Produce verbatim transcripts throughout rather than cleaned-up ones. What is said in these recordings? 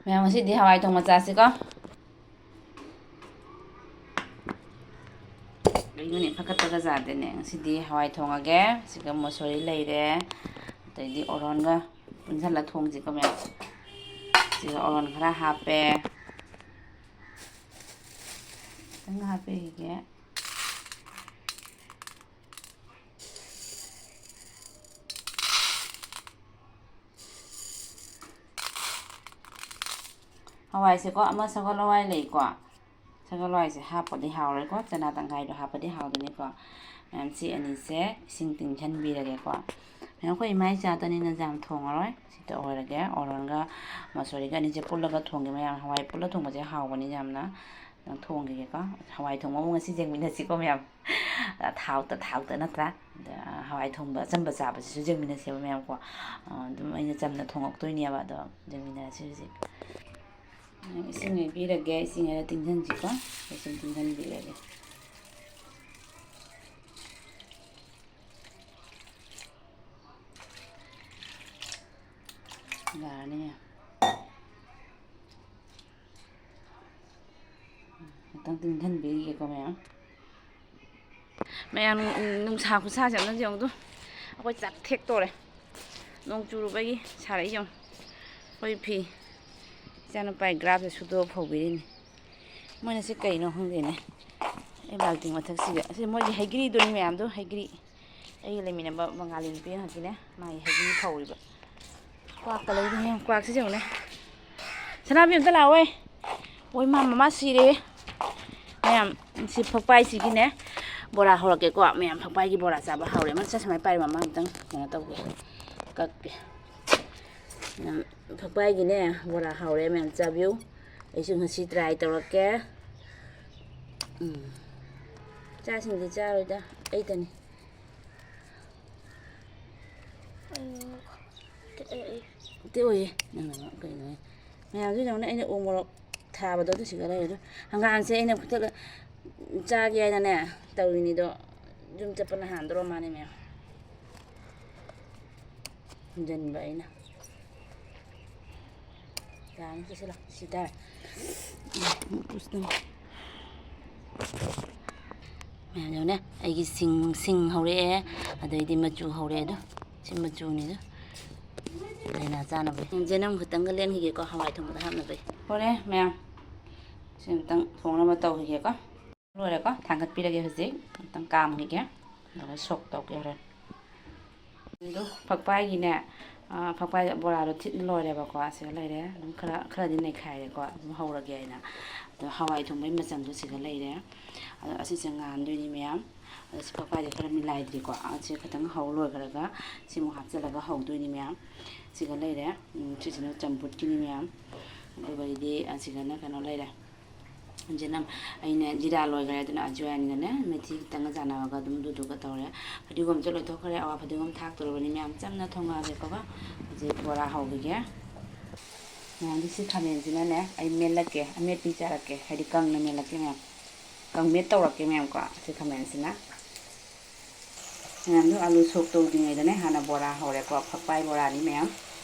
ꯃꯌꯥꯝ, ꯉꯁꯤꯗꯤ ꯍꯋꯥꯏ ꯊꯣꯡꯕ ꯆꯥꯁꯤꯀꯣ꯫ ꯀꯩꯅꯣꯅꯦ, ꯐꯀꯠꯄꯒ ꯌꯥꯗꯦꯅꯦ꯫ ꯉꯁꯤꯗꯤ ꯍꯋꯥꯏ ꯊꯣꯡꯉꯒꯦ꯫ ꯁꯤꯒ ꯃꯨꯁꯣꯔꯤ ꯂꯩꯔꯦ, ꯑꯗꯩꯗꯤ ꯑꯣꯔꯣꯟꯒ ꯄꯨꯟꯁꯤꯜꯂ ꯊꯣꯡꯁꯤꯀꯣ ꯃꯌꯥꯝ꯫ ꯁꯤꯒ ꯑꯣꯔꯣꯟ ꯈꯔ ꯍꯥꯞꯄꯦ, ꯈꯤꯇꯪ ꯍꯥꯞꯄꯤꯒꯦ꯫ ꯍꯋꯥꯏꯁꯦꯀꯣ, ꯑꯃ ꯁꯒꯣꯜ ꯍꯋꯥꯏ ꯂꯩꯀꯣ, ꯁꯒꯣꯜ ꯍꯋꯥꯏꯁꯦ ꯍꯥꯞꯄꯗꯤ ꯍꯥꯎꯔꯣꯏꯀꯣ, ꯆꯅꯥ ꯇꯪꯈꯥꯏꯗꯣ ꯍꯥꯞꯄꯗꯤ ꯍꯥꯎꯗꯣꯏꯅꯤꯀꯣ꯫ ꯃꯌꯥꯝ, ꯁꯤ ꯑꯅꯤꯁꯦ ꯏꯁꯤꯡ ꯇꯤꯡꯁꯤꯟꯕꯤꯔꯒꯦꯀꯣ꯫ ꯃꯌꯥꯝ, ꯑꯩꯈꯣꯏ ꯏꯃꯥ ꯏꯆꯥꯗꯅꯤꯅ ꯌꯥꯝ ꯊꯣꯡꯉꯔꯣꯏ꯫ ꯁꯤꯗ ꯑꯣꯏꯔꯒꯦ, ꯑꯣꯔꯣꯟꯒ ꯃꯁꯣꯔꯤꯒ ꯑꯅꯤꯁꯦ ꯄꯨꯜꯂꯒ ꯊꯣꯡꯒꯦ ꯃꯌꯥꯝ꯫ ꯍꯋꯥꯏ ꯄꯨꯜꯂ ꯊꯣꯡꯕꯁꯦ ꯍꯥꯎꯕꯅꯤ ꯌꯥꯝꯅ꯫ ꯅꯪ ꯊꯣꯡꯈꯤꯒꯦꯀꯣ꯫ ꯍꯋꯥꯏ ꯊꯣꯡꯕ ꯑꯃꯨꯛ ꯉꯁꯤ ꯌꯦꯡꯃꯤꯟꯅꯁꯤꯀꯣ ꯃꯌꯥꯝ꯫ ꯊꯥꯎꯇ, ꯊꯥꯎꯇ ꯅꯠꯇ꯭ꯔꯥ? ꯑꯗ ꯍꯋꯥꯏ ꯊꯣꯡꯕ ꯑꯆꯝꯕ ꯆꯥꯕꯁꯤꯁꯨ ꯌꯦꯡꯃꯤꯟꯅꯁꯦꯕ ꯃꯌꯥꯝꯀꯣ꯫ ꯑꯗꯨꯝ ꯑꯩꯅ ꯆꯝꯅ ꯊꯣꯡꯉꯛꯇꯣꯏꯅꯦꯕ, ꯑꯗꯣ ꯌꯦꯡꯃꯤꯟꯅꯔꯁꯤ ꯍꯧꯖꯤꯛ꯫ ꯏꯁꯤꯡ ꯍꯩꯕꯤꯔꯒꯦ, ꯏꯁꯤꯡ ꯍꯩꯔ ꯇꯤꯡꯁꯤꯟꯁꯤꯀꯣ꯫ ꯏꯁꯤꯡ ꯇꯤꯡꯁꯤꯟꯕꯤꯔꯒꯦ꯫ ꯌꯥꯔꯅꯤ ꯃꯌꯥꯝ꯫ ꯉꯥꯛꯇꯪ ꯇꯤꯡꯁꯤꯟꯕꯤꯔꯤꯒꯦꯀꯣ ꯃꯌꯥꯝ꯫ ꯃꯌꯥꯝ, ꯅꯨꯡꯁꯥ ꯈꯨꯠꯁꯥꯁꯦ ꯑꯝꯇꯪ ꯌꯦꯡꯉꯨꯗꯣ꯫ ꯑꯩꯈꯣꯏ ꯆꯥꯛ ꯊꯦꯛꯇꯣꯔꯦ꯫ ꯅꯣꯡ ꯆꯨꯔꯨꯕꯒꯤ ꯁꯥꯔꯛꯏ ꯌꯦꯡꯉꯨ꯫ ꯑꯩꯈꯣꯏ ꯐꯤ, ꯏꯆꯥꯅꯨꯄꯥꯒꯤ ꯒ꯭ꯔꯥꯐꯁꯦ ꯁꯨꯗꯣꯛꯑ ꯐꯧꯕꯤꯔꯤꯅꯤ꯫ ꯃꯣꯏꯅ ꯁꯤ ꯀꯩꯅꯣ ꯈꯪꯗꯦꯅꯦ꯫ ꯑꯩ ꯕꯥꯜꯇꯤꯟ ꯃꯊꯛꯁꯤꯗ꯫ ꯑꯁꯤ ꯃꯣꯏꯒꯤ ꯍꯩꯒ꯭ꯔꯤꯗꯨꯅꯤ ꯃꯌꯥꯝꯗꯣ, ꯍꯩꯒ꯭ꯔꯤ꯫ ꯑꯩꯒ ꯂꯩꯃꯤꯟꯅꯕ ꯕꯪꯒꯥꯂꯤ ꯅꯨꯄꯤ ꯑꯃꯈꯛꯀꯤꯅꯦ꯫ ꯃꯥꯒꯤ ꯍꯩꯒ꯭ꯔꯤ ꯐꯧꯔꯤꯕ꯫ ꯀ꯭ꯋꯥꯛꯀ ꯂꯩꯗꯣ ꯌꯦꯡꯉꯨ, ꯀ꯭ꯋꯥꯛꯁꯤ ꯌꯦꯡꯉꯨꯅꯦ꯫ ꯁꯅꯥꯕꯤ ꯑꯝꯇ ꯂꯥꯛꯑꯣꯏ꯫ ꯑꯣꯏ ꯃꯥ, ꯃꯃꯥ ꯁꯤꯔꯦ꯫ ꯃꯌꯥꯝ, ꯁꯤ ꯐꯛꯄꯥꯏꯁꯤꯒꯤꯅꯦ ꯕꯣꯔꯥ ꯍꯧꯔꯛꯀꯦꯀꯣ꯫ ꯃꯌꯥꯝ, ꯐꯛꯄꯥꯏꯒꯤ ꯕꯣꯔꯥ ꯆꯥꯕ ꯍꯥꯎꯔꯦ꯫ ꯃꯆꯥ ꯁꯨꯃꯥꯏꯅ ꯄꯥꯏꯔꯦ, ꯃꯃꯥ ꯑꯝꯇꯪ ꯀꯩꯅꯣ ꯇꯧꯒꯦ, ꯀꯛꯀꯦ꯫ ꯃꯌꯥꯝ, ꯐꯛꯄꯥꯏꯒꯤꯅꯦ ꯕꯣꯔꯥ ꯍꯧꯔꯦ, ꯃꯌꯥꯝ ꯆꯥꯕꯤꯌꯨ꯫ ꯑꯩꯁꯨ ꯉꯁꯤ try ꯇꯧꯔꯛꯀꯦ꯫ ꯎꯝ꯫ ꯏꯆꯥꯁꯤꯡꯗꯤ ꯆꯥꯔꯣꯏꯗ, ꯑꯩꯇꯅꯤ꯫ ꯇꯦꯛꯑꯣꯏꯌꯦ꯫ ꯅꯪꯅ ꯀꯩꯅꯣ? ꯃꯌꯥꯝꯁꯨ ꯌꯦꯡꯉꯨꯅꯦ, ꯑꯩꯅ ꯎ ꯃꯣꯔꯣꯛ ꯊꯥꯕꯗꯣ ꯑꯗꯨ ꯁꯤꯒ ꯂꯩꯔꯦ꯫ ꯑꯗꯣ ꯍꯪꯒꯥꯝꯁꯦ ꯑꯩꯅ ꯈꯨꯠꯇ ꯆꯥꯒꯦ ꯍꯥꯏꯅꯅꯦ ꯇꯧꯔꯤꯅꯤꯗꯣ, ꯌꯨꯝ ꯆꯠꯄꯅ ꯍꯥꯟꯗꯣꯔꯣ ꯃꯥꯅꯦ ꯃꯌꯥꯝ꯫ ꯍꯨꯟꯖꯟꯕ ꯑꯩꯅ꯫ ꯌꯥꯅꯤ, ꯆꯦꯁꯤꯜꯂꯣ꯫ ꯁꯤ ꯇꯥꯔꯦ꯫ ꯃꯌꯥꯝ ꯌꯦꯡꯉꯨꯅꯦ, ꯑꯩꯒꯤ ꯁꯤꯡ, ꯁꯤꯡ ꯍꯧꯔꯛꯑꯦ, ꯑꯗꯩꯗꯤ ꯃꯆꯨ ꯍꯧꯔꯛꯑꯦ꯫ ꯑꯗꯣ ꯁꯤ ꯃꯆꯨꯅꯤꯗꯣ, ꯂꯥꯏꯅꯥ ꯆꯥꯅꯕ꯫ ꯆꯦꯅꯝ ꯈꯛꯇꯪꯒ ꯂꯦꯟꯈꯤꯒꯦꯀꯣ, ꯍꯋꯥꯏ ꯊꯣꯡꯕꯗ ꯍꯥꯞꯅꯕ꯫ ꯍꯣꯔꯦ ꯃꯌꯥꯝ, ꯁꯤ ꯑꯃꯨꯛꯇꯪ ꯊꯣꯡꯅꯕ ꯇꯧꯈꯤꯒꯦꯀꯣ꯫ ꯂꯣꯏꯔꯦꯀꯣ, ꯊꯥꯡꯒꯠꯄꯤꯔꯒꯦ ꯍꯧꯖꯤꯛ꯫ ꯑꯃꯨꯛꯇꯪ ꯀꯥꯝꯈꯤꯒꯦ, ꯑꯗꯨꯒ ꯁꯣꯛ ꯇꯧꯒꯦ ꯍꯣꯔꯦꯟ꯫ ꯑꯗꯨ ꯐꯛꯄꯥꯏꯒꯤꯅꯦ, ꯑ, ꯐꯛꯄꯥꯏ ꯕꯣꯔꯥꯗꯣ ꯊꯤꯠꯅ ꯂꯣꯏꯔꯦꯕꯀꯣ꯫ ꯑꯁꯤꯗ ꯂꯩꯔꯦ꯫ ꯑꯗꯨꯝ ꯈꯔ, ꯈꯔꯗꯤ ꯅꯩꯈꯥꯏꯔꯦꯀꯣ꯫ ꯑꯗꯨꯝ ꯍꯧꯔꯒꯦ ꯍꯥꯏꯅ꯫ ꯑꯗꯣ ꯍꯋꯥꯏ ꯊꯣꯡꯕꯒꯤ ꯃꯆꯜꯗꯣ ꯁꯤꯗ ꯂꯩꯔꯦ꯫ ꯑꯗꯣ ꯑꯁꯤꯁꯦ ꯉꯥꯟꯗꯣꯏꯅꯤ ꯃꯌꯥꯝ꯫ ꯑꯗꯣ ꯁꯤ ꯐꯛꯄꯥꯏꯗꯤ ꯈꯔ ꯃꯤꯂꯥꯏꯗ꯭ꯔꯤꯀꯣ꯫ ꯑꯁꯤ ꯈꯤꯇꯪ ꯍꯧ ꯂꯣꯏꯈ꯭ꯔꯒ ꯁꯤꯃꯨꯛ ꯍꯥꯞꯆꯤꯜꯂꯒ ꯍꯧꯗꯣꯏꯅꯤ ꯃꯌꯥꯝ꯫ ꯁꯤꯒ ꯂꯩꯔꯦ꯫ ꯎꯝ, ꯁꯤꯁꯤꯅ ꯆꯝꯐꯨꯠꯀꯤꯅꯤ ꯃꯌꯥꯝ꯫ ꯑꯗꯨꯒ ꯑꯩꯗꯤ ꯑꯁꯤꯒꯅ ꯀꯩꯅꯣ ꯂꯩꯔꯦ꯫ ꯖꯤꯅꯝ, ꯑꯩꯅ ꯖꯤꯔꯥ ꯂꯣꯏꯈ꯭ꯔꯦ, ꯑꯗꯨꯅ ꯑꯖꯋꯥꯏꯟꯒꯅꯦ ꯃꯦꯊꯤ ꯈꯤꯇꯪꯒ ꯆꯥꯟꯅꯔꯒ ꯑꯗꯨꯝ ꯑꯗꯨꯗꯨꯒ ꯇꯧꯔꯦ꯫ ꯐꯗꯤꯒꯣꯝꯁꯨ ꯂꯣꯏꯊꯣꯛꯈ꯭ꯔꯦ, ꯑꯋꯥ ꯐꯗꯤꯒꯣꯝ ꯊꯥꯛꯇꯧꯔꯕꯅꯤ ꯃꯌꯥꯝ꯫ ꯆꯝꯅ ꯊꯣꯡꯉꯛꯑꯒꯦꯀꯣ꯫ ꯍꯧꯖꯤꯛ ꯕꯣꯔꯥ ꯍꯧꯈꯤꯒꯦ꯫ ꯃꯌꯥꯝꯗꯤ ꯁꯤ ꯈꯥꯃꯦꯟꯁꯤꯅꯅꯦ ꯑꯩ ꯃꯦꯠꯂꯛꯀꯦ, ꯑꯃꯦꯠꯄꯤ ꯆꯥꯔꯛꯀꯦ, ꯍꯥꯏꯗꯤ ꯀꯪꯅ ꯃꯦꯠꯂꯛꯀꯦ ꯃꯌꯥꯝ꯫ ꯀꯪꯃꯦꯠ ꯇꯧꯔꯛꯀꯦ ꯃꯌꯥꯝꯀꯣ꯫ ꯁꯤ ꯈꯥꯃꯦꯟꯁꯤꯅ ꯃꯌꯥꯝꯗꯣ ꯑꯂꯨ ꯁꯣꯛ ꯇꯧꯗ꯭ꯔꯤꯉꯩꯗꯅꯦ ꯍꯥꯟꯅ ꯕꯣꯔꯥ ꯍꯧꯔꯦꯀꯣ꯫ ꯐꯛꯄꯥꯏ ꯕꯣꯔꯥꯅꯤ ꯃꯌꯥꯝ꯫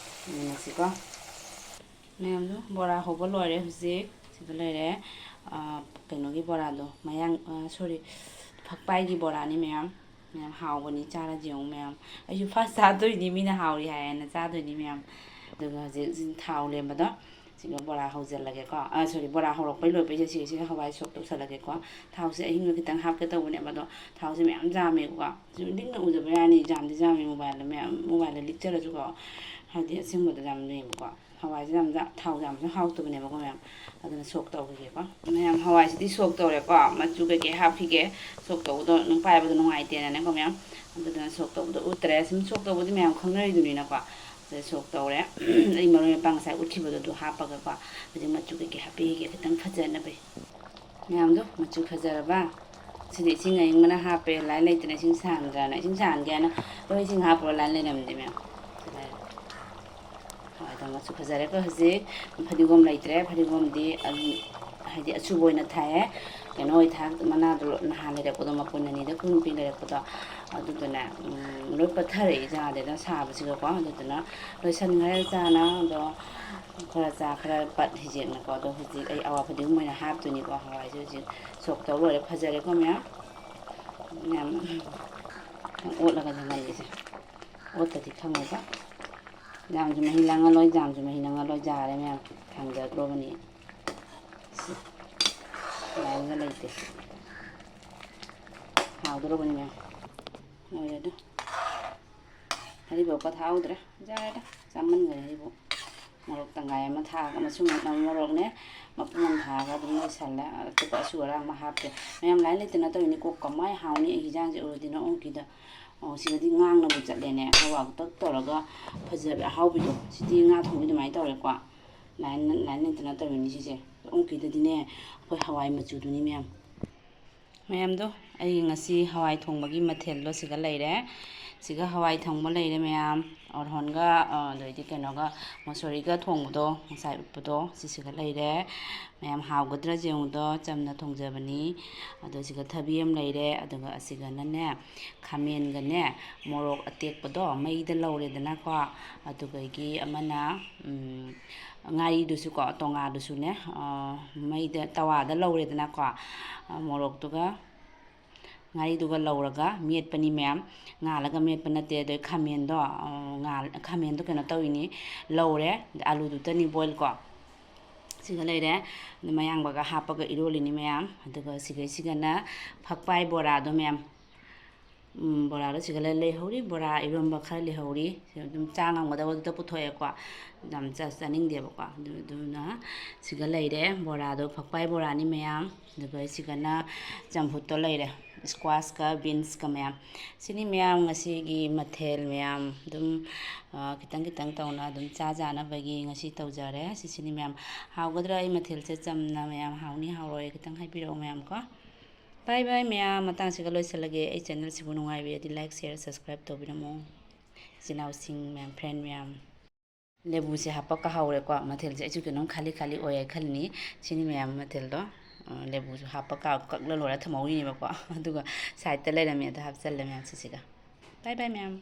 ꯌꯦꯡꯉꯁꯤꯀꯣ꯫ ꯃꯌꯥꯝꯗꯣ ꯕꯣꯔꯥ ꯍꯧꯕ ꯂꯣꯏꯔꯦ ꯍꯧꯖꯤꯛ꯫ ꯁꯤꯗ ꯂꯩꯔꯦ, ꯑ, ꯀꯩꯅꯣꯒꯤ ꯕꯣꯔꯥꯗꯣ, ꯃꯌꯥꯡ, ꯑ, sorry, ꯐꯛꯄꯥꯏꯒꯤ ꯕꯣꯔꯥꯅꯤ ꯃꯌꯥꯝ꯫ ꯃꯌꯥꯝ ꯍꯥꯎꯕꯅꯤ, ꯆꯥꯔ ꯌꯦꯡꯉꯨ ꯃꯌꯥꯝ꯫ ꯑꯩꯁꯨ first ꯆꯥꯗꯣꯏꯅꯤ, ꯃꯤꯅ ꯍꯥꯎꯔꯤ ꯍꯥꯏꯌꯦꯅ ꯆꯥꯗꯣꯏꯅꯤ ꯃꯌꯥꯝ꯫ ꯑꯗꯨꯒ ꯍꯧꯖꯤꯛ ꯁꯤ ꯊꯥꯎ ꯂꯦꯝꯕꯗꯣ, ꯁꯤꯒ ꯕꯣꯔꯥ ꯍꯧꯖꯤꯜꯂꯒꯦꯀꯣ꯫ ꯑ, sorry, ꯕꯣꯔꯥ ꯍꯧꯔꯛꯄꯩ ꯂꯣꯏꯕꯩꯁꯦ ꯁꯤꯒ, ꯁꯤꯒ ꯍꯋꯥꯏ ꯁꯣꯛ ꯇꯧꯁꯜꯂꯒꯦꯀꯣ꯫ ꯊꯥꯎꯁꯦ ꯑꯍꯤꯡꯕ ꯈꯤꯇꯪ ꯍꯥꯞꯀꯦ ꯇꯧꯕꯅꯦꯕ, ꯑꯗꯣ ꯊꯥꯎꯁꯦ ꯃꯌꯥꯝ ꯌꯥꯝꯃꯦꯕꯀꯣ꯫ ꯁꯨꯝ ꯂꯤꯡꯅ ꯎꯗꯕ ꯌꯥꯅꯤ, ꯌꯥꯝꯗꯤ ꯌꯥꯝꯃꯦ mobileꯗ ꯃꯌꯥꯝ, mobileꯗ ꯂꯤꯛꯆꯔꯁꯨꯀꯣ꯫ ꯍꯥꯏꯗꯤ ꯑꯁꯦꯡꯕꯗ ꯌꯥꯝ ꯂꯦꯝꯕꯀꯣ꯫ ꯍꯋꯥꯏꯁꯦ ꯌꯥꯝ ꯖꯥ-, ꯊꯥꯎ ꯌꯥꯝꯁꯨ ꯍꯥꯎꯇꯕꯅꯦꯕꯀꯣ ꯃꯌꯥꯝ꯫ ꯑꯗꯨꯅ ꯁꯣꯛ ꯇꯧꯈꯤꯒꯦꯀꯣ꯫ ꯃꯌꯥꯝ ꯍꯋꯥꯏꯁꯤꯗꯤ ꯁꯣꯛ ꯇꯧꯔꯦꯀꯣ꯫ ꯃꯆꯨ ꯀꯩꯀꯩ ꯍꯥꯞꯈꯤꯒꯦ꯫ ꯁꯣꯛ ꯇꯧꯕꯗꯣ ꯑꯗꯨꯝ ꯄꯥꯏꯕꯗꯣ ꯅꯨꯡꯉꯥꯏꯇꯦꯅꯅꯦꯀꯣ ꯃꯌꯥꯝ꯫ ꯑꯗꯨꯗꯨꯅ ꯁꯣꯛ ꯇꯧꯕꯗꯣ ꯎꯠꯇ꯭ꯔꯦ꯫ ꯁꯨꯝ ꯁꯣꯛ ꯇꯧꯕꯗꯤ ꯃꯌꯥꯝ ꯈꯪꯅꯔꯤꯗꯨꯅꯤꯅꯀꯣ꯫ ꯑꯗ ꯁꯣꯛ ꯇꯧꯔꯦ꯫ ꯑꯩ ꯃꯔꯣꯏ ꯃꯄꯥꯡ ꯉꯁꯥꯏ ꯎꯠꯈꯤꯕꯗꯣ ꯑꯗꯨ ꯍꯥꯞꯄꯒꯀꯣ꯫ ꯍꯧꯖꯤꯛ ꯃꯆꯨ ꯀꯩꯀꯩ ꯍꯥꯞꯄꯤꯒꯦ ꯈꯤꯇꯪ ꯐꯖꯅꯕ꯫ ꯃꯌꯥꯝꯗꯣ ꯃꯆꯨ ꯐꯖꯔꯕ? ꯁꯤꯗꯤ ꯏꯁꯤꯡ ꯑꯏꯪꯕꯅ ꯍꯥꯞꯄꯦ, ꯂꯥꯏꯟ ꯂꯩꯇꯅ ꯏꯁꯤꯡ ꯁꯥꯍꯟꯗ꯭ꯔꯅ꯫ ꯏꯁꯤꯡ ꯁꯥꯍꯟꯒꯦ ꯍꯥꯏꯅ, "ꯍꯣꯏ, ꯏꯁꯤꯡ ꯍꯥꯞꯄꯨꯔꯣ", ꯂꯥꯏꯟ ꯂꯩꯔꯝꯗꯦ ꯃꯌꯥꯝ꯫ ꯁꯤ ꯂꯩꯔꯦ꯫ ꯍꯣꯏ, ꯑꯗꯣ ꯃꯆꯨ ꯐꯖꯔꯦꯀꯣ ꯍꯧꯖꯤꯛ꯫ ꯐꯗꯤꯒꯣꯝ ꯂꯩꯇ꯭ꯔꯦ, ꯐꯗꯤꯒꯣꯝꯗꯤ ꯑꯗꯨꯝ ꯍꯥꯏꯗꯤ ꯑꯆꯨꯕ ꯑꯣꯏꯅ ꯊꯥꯏꯌꯦ꯫ ꯀꯩꯅꯣ ꯑꯣꯏ ꯊꯥꯛ-, ꯃꯅꯥꯗꯣ ꯅꯍꯥꯟ ꯂꯩꯔꯛꯄꯗꯣ, ꯃꯄꯨꯟ ꯑꯅꯤꯗ ꯀꯨꯟ ꯄꯤ ꯂꯩꯔꯛꯄꯗꯣ, ꯑꯗꯨꯗꯨꯅ ꯂꯣꯏ ꯄꯠꯊꯔꯛꯏ ꯌꯥꯗꯦꯗ ꯁꯥꯕꯁꯤꯒꯀꯣ꯫ ꯑꯗꯨꯗꯨꯅ ꯂꯣꯏꯁꯟꯈ꯭ꯔꯦ ꯆꯥꯅ꯫ ꯑꯗꯣ ꯈꯔ ꯆꯥ ꯈꯔ ꯄꯠ ꯍꯧꯖꯤꯛꯅꯀꯣ꯫ ꯑꯗꯣ ꯍꯧꯖꯤꯛ ꯑꯩ ꯑꯋꯥ ꯐꯗꯤꯒꯣꯝ ꯑꯣꯏꯅ ꯍꯥꯞꯇꯣꯏꯅꯤꯀꯣ꯫ ꯍꯋꯥꯏꯁꯦ ꯍꯧꯖꯤꯛ ꯁꯣꯛ ꯇꯧ ꯂꯣꯏꯔꯦ꯫ ꯐꯖꯔꯦꯀꯣ ꯃꯌꯥꯝ꯫ ꯃꯌꯥꯝ ꯑꯣꯠꯂꯒ ꯉꯜꯂꯤꯁꯦ꯫ ꯑꯣꯠꯇꯗꯤ ꯈꯪꯉꯣꯏꯕ꯫ ꯌꯥꯝꯁꯨ ꯃꯍꯤ ꯂꯥꯡꯍꯜꯂꯣꯏ, ꯌꯥꯝꯁꯨ ꯃꯍꯤ ꯂꯥꯡꯍꯜꯂꯣꯏ꯫ ꯌꯥꯔꯦ ꯃꯌꯥꯝ, ꯊꯥꯡꯗꯈ꯭ꯔꯕꯅꯤ꯫ ꯂꯥꯏꯅ ꯂꯩꯇꯦ꯫ ꯍꯥꯎꯗꯣꯔꯕꯅꯤ ꯃꯌꯥꯝ꯫ ꯂꯣꯏꯔꯦ ꯑꯗꯣ꯫ ꯍꯔꯤꯕꯣꯞꯀ ꯊꯥꯍꯧꯗ꯭ꯔꯦ꯫ ꯌꯥꯔꯦꯗ, ꯆꯥꯃꯟꯈ꯭ꯔꯦ ꯍꯔꯤꯕꯣꯞ꯫ ꯃꯣꯔꯣꯛ ꯇꯪꯈꯥꯏ ꯑꯃ ꯊꯥꯛꯑꯒ, ꯃꯆꯨ ꯃ-, ꯃꯣꯔꯣꯛꯅꯦ ꯃꯄꯨꯝ ꯑꯃ ꯊꯥꯛꯑꯒ ꯑꯗꯨꯝ ꯂꯣꯏꯁꯜꯂꯦ꯫ ꯑꯇꯣꯞꯄ ꯑꯁꯨ ꯑꯔꯥꯡ ꯑꯃ ꯍꯥꯞꯇꯦ꯫ ꯃꯌꯥꯝ ꯂꯥꯏꯟ ꯂꯩꯇꯅ ꯇꯧꯔꯤꯅꯤ꯫ ꯀꯣꯛ ꯀꯃꯥꯏ ꯍꯥꯎꯅꯤ ꯑꯩ ꯍꯤꯟꯖꯥꯡꯁꯦ ꯎꯔꯗꯤ ꯅꯣꯛꯎꯈꯤꯗ꯫ ꯑꯣ, ꯁꯤꯗꯗꯤ ꯉꯥꯡꯅꯕ ꯆꯠꯂꯦꯅꯦ꯫ ꯍꯋꯥꯏ ꯈꯛꯇ ꯇꯧꯔꯒ ꯐꯖꯕ ꯑꯍꯥꯎꯕꯤꯗꯣ꯫ ꯁꯤꯗꯤ ꯉꯥ ꯊꯣꯡꯕ ꯑꯗꯨꯃꯥꯏꯅ ꯇꯧꯔꯦꯀꯣ꯫ ꯂꯥꯏꯟ, ꯂꯥꯏꯟ ꯂꯩꯇꯅ ꯇꯧꯔꯤꯅꯤ ꯁꯤꯁꯦ꯫ ꯎꯪꯈꯤꯗꯗꯤꯅꯦ ꯑꯩꯈꯣꯏ ꯍꯋꯥꯏ ꯃꯆꯨꯗꯨꯅꯤ ꯃꯌꯥꯝ꯫ ꯃꯌꯥꯝꯗꯣ, ꯑꯩꯒꯤ ꯉꯁꯤ ꯍꯋꯥꯏ ꯊꯣꯡꯕꯒꯤ ꯃꯊꯦꯜꯗꯣ ꯁꯤꯒ ꯂꯩꯔꯦ꯫ ꯁꯤꯒ ꯍꯋꯥꯏ ꯊꯣꯡꯕ ꯂꯩꯔꯦ ꯃꯌꯥꯝ꯫ ꯑꯣꯔꯍꯣꯟꯒ, ꯑ, ꯑꯗꯩꯗꯤ ꯀꯩꯅꯣꯒ, ꯃꯁꯣꯔꯤꯒ ꯊꯣꯡꯕꯗꯣ, ꯉꯁꯥꯏ ꯎꯠꯄꯗꯣ, ꯁꯤꯁꯤꯒ ꯂꯩꯔꯦ꯫ ꯃꯌꯥꯝ ꯍꯥꯎꯒꯗ꯭ꯔꯥ ꯌꯦꯡꯉꯨꯗꯣ, ꯆꯝꯅ ꯊꯣꯡꯖꯕꯅꯤ꯫ ꯑꯗꯣ ꯁꯤꯒ ꯊꯕꯤ ꯑꯃ ꯂꯩꯔꯦ꯫ ꯑꯗꯨꯒ ꯑꯁꯤꯒꯅꯅꯦ, ꯈꯥꯃꯦꯟꯒꯅꯦ, ꯃꯣꯔꯣꯛ ꯑꯇꯦꯛꯄꯗꯣ ꯃꯩꯗ ꯂꯧꯔꯦꯗꯅꯀꯣ꯫ ꯑꯗꯨꯗꯒꯤ ꯑꯃꯅ, ꯎꯝ, ꯉꯥꯔꯤꯗꯨꯁꯨꯀꯣ, ꯇꯣꯉꯥꯗꯨꯁꯨꯅꯦ, ꯑ, ꯃꯩꯗ, ꯇꯋꯥꯗ ꯂꯧꯔꯦꯗꯅꯀꯣ꯫ ꯑ, ꯃꯣꯔꯣꯛꯇꯨꯒ ꯉꯥꯔꯤꯗꯨꯒ ꯂꯧꯔꯒ ꯃꯦꯠꯄꯅꯤ ꯃꯌꯥꯝ꯫ ꯉꯥꯜꯂꯒ ꯃꯦꯠꯄ ꯅꯠꯇꯦ꯫ ꯑꯗꯩ ꯈꯥꯃꯦꯟꯗꯣ, ꯑ, ꯉꯥꯜ-, ꯈꯥꯃꯦꯟꯗꯣ ꯀꯩꯅꯣ ꯇꯧꯔꯤꯅꯤ, ꯂꯧꯔꯦ꯫ ꯑꯂꯨꯗꯨꯇꯅꯤ boil ꯀꯣ꯫ ꯁꯤꯒ ꯂꯩꯔꯦ꯫ ꯑꯗꯩ ꯃꯌꯥꯡꯕꯒ ꯍꯥꯞꯄꯒ ꯏꯔꯣꯜꯂꯤꯅꯤ ꯃꯌꯥꯝ꯫ ꯑꯗꯨꯒ ꯁꯤꯒꯩꯁꯤꯒꯅ ꯐꯛꯄꯥꯏ ꯕꯣꯔꯥꯗꯣ ꯃꯌꯥꯝ꯫ ꯎꯝ, ꯕꯣꯔꯥꯗꯣ ꯁꯤꯒ ꯂꯩ-, ꯂꯩꯍꯧꯔꯤ꯫ ꯕꯣꯔꯥ, ꯏꯔꯣꯟꯕ ꯈꯔ ꯂꯩꯍꯧꯔꯤ꯫ ꯁꯤ ꯑꯗꯨꯝ ꯆꯥ ꯉꯝꯒꯗꯕꯗꯨꯗ ꯄꯨꯊꯣꯛꯑꯦꯀꯣ꯫ ꯌꯥꯝ ꯆꯥ-, ꯆꯥꯅꯤꯡꯗꯦꯕꯀꯣ꯫ ꯑꯗꯨ, ꯑꯗꯨꯅ ꯁꯤꯒ ꯂꯩꯔꯦ꯫ ꯕꯣꯔꯥꯗꯣ ꯐꯛꯄꯥꯏ ꯕꯣꯔꯥꯅꯤ ꯃꯌꯥꯝ꯫ ꯑꯗꯨꯒ ꯁꯤꯒꯅ ꯆꯝꯐꯨꯠꯇꯣ ꯂꯩꯔꯦ꯫ Squash ꯀ beans ꯀ ꯃꯌꯥꯝ꯫ ꯁꯤꯅꯤ ꯃꯌꯥꯝ ꯉꯁꯤꯒꯤ ꯃꯊꯦꯜ ꯃꯌꯥꯝ꯫ ꯑꯗꯨꯝ, ꯑ, ꯈꯤꯇꯪ ꯈꯤꯇꯪ ꯇꯧꯅ ꯑꯗꯨꯝ ꯆꯥ ꯆꯥꯅꯕꯒꯤ ꯉꯁꯤ ꯇꯧꯖꯔꯦ꯫ ꯁꯤꯁꯤꯅꯤ ꯃꯌꯥꯝ꯫ ꯍꯥꯎꯒꯗ꯭ꯔꯥ ꯑꯩ ꯃꯊꯦꯜꯁꯦ? ꯆꯝꯅ ꯃꯌꯥꯝ ꯍꯥꯎꯅꯤ ꯍꯥꯎꯔꯣꯏ ꯈꯤꯇꯪ ꯍꯥꯏꯕꯤꯔꯛꯑꯣ ꯃꯌꯥꯝ ꯀꯣ꯫ Bye bye ꯃꯌꯥꯝ, ꯃꯇꯥꯡꯁꯤꯒ ꯂꯣꯏꯁꯤꯜꯂꯒꯦ꯫ ꯑꯩ channel ꯁꯤꯕꯨ ꯅꯨꯡꯉꯥꯏꯕꯤꯔꯗꯤ like, share, subscribe ꯇꯧꯕꯤꯔꯝꯃꯣ꯫ ꯏꯆꯤꯟ ꯏꯅꯥꯎꯁꯤꯡ ꯃꯌꯥꯝ, friend ꯃꯌꯥꯝ꯫ ꯂꯦꯕꯨꯁꯦ ꯍꯥꯞꯄ ꯀꯥꯍꯧꯔꯦꯀꯣ꯫ ꯃꯊꯦꯜꯁꯦ ꯑꯩꯁꯨ ꯀꯩꯅꯣꯝ ꯈꯥꯂꯤ ꯈꯥꯂꯤ ꯑꯣꯏ ꯍꯥꯏ ꯈꯜꯂꯤꯅꯤ꯫ ꯁꯤꯅꯤ ꯃꯌꯥꯝ ꯃꯊꯦꯜꯗꯣ꯫ ꯂꯦꯕꯨꯁꯨ ꯍꯥꯞꯄ ꯀꯥ ꯀꯛꯂ ꯂꯣꯏꯔ ꯊꯝꯍꯧꯔꯤꯅꯦꯕꯀꯣ꯫ ꯑꯗꯨꯒ ꯁꯥꯏꯠꯇ ꯂꯩꯔꯝꯃꯦ, ꯑꯗꯣ ꯍꯥꯞꯆꯜꯂꯦ ꯃꯌꯥꯝ ꯁꯤꯁꯤꯒ꯫ ꯕꯥꯏ ꯕꯥꯏ ꯃꯌꯥꯝ꯫